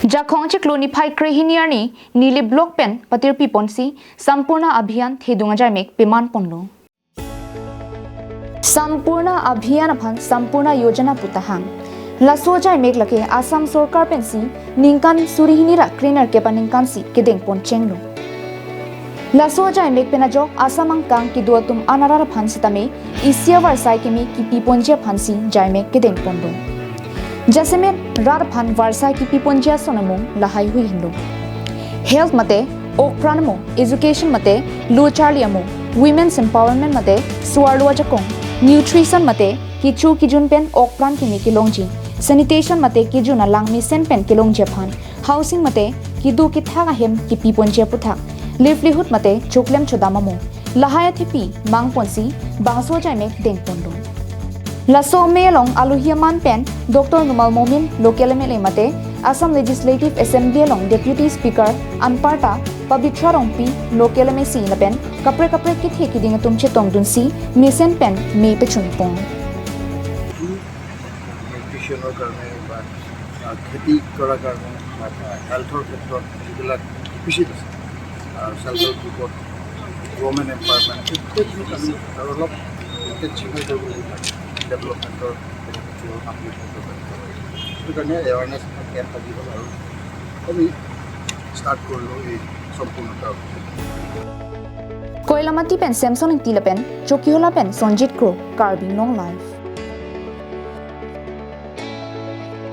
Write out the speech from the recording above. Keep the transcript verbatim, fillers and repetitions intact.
Jakhong chiklo niphai krehini arni Nilip Block pen patirpi ponsi Sampoorna Abhiyan thedung ajaimek peman ponlo. Sampoorna Abhiyan aphan Sampoorna Yojana pu tahang. Laso ajaimek lake Assam Sorkar pensi ningkan suri hini ra krenerkep aningkansi kedeng pon chenglo. Laso ajaimek pen ajok Assam angkang kedo atum an arat aphan sitame isi avarsai keme kipi ponji aphansi ajaimek kedeng ponlo. Jasemet rat aphan varsai kipi ponji ason amung lahaihui henlo. Health mate okpran amo, education mate lo charli amo, women's empowerment mate so-arlo ajakong, nutrition mate kecho kejun pen okpran keme kelongji, sanitation mate kejun alang mesen pen kelongji aphan, housing mate kedo kethak ahem kipi ponji aputhak, livelihood mate choklem chodam amo, lahai athepi mang ponsi bangso ajaimek deng ponlo. Laso amei along alohi aman pen Doctor Numal Momin, local M L A mate Assam Legislative Assembly along Deputy Speaker anparta Pabitra Rongpi, local M A C lapen kaprek kaprek kethe kiding atum chetongdunsi mesen pen mei pechun pon. নিউট্ৰিশ্যনৰ কাৰণে বা আহ, খেতি কৰাৰ কাৰণে বা হেল্থৰ ক্ষেত্ৰত যিবিলাক ডিফিচিট আছে, চেল্ফ হেল্প গ্ৰুপত ৱমেন এম্পাৱাৰমেণ্ট, গোটেইখিনিত আমি আৰু অলপ ইনটেনচিফাই কৰিব লাগিব ডেভেলপমেণ্টৰ। সেইটো কাৰণে এৱাৰনেছ কেম্প আজি হ'ল আৰু আমি ষ্টাৰ্ট কৰিলোঁ এই সম্পূৰ্ণতা। Koilamati pen Samson Ingti lapen Chokihola pen Sonjit Kro, Karbi Anglong Live.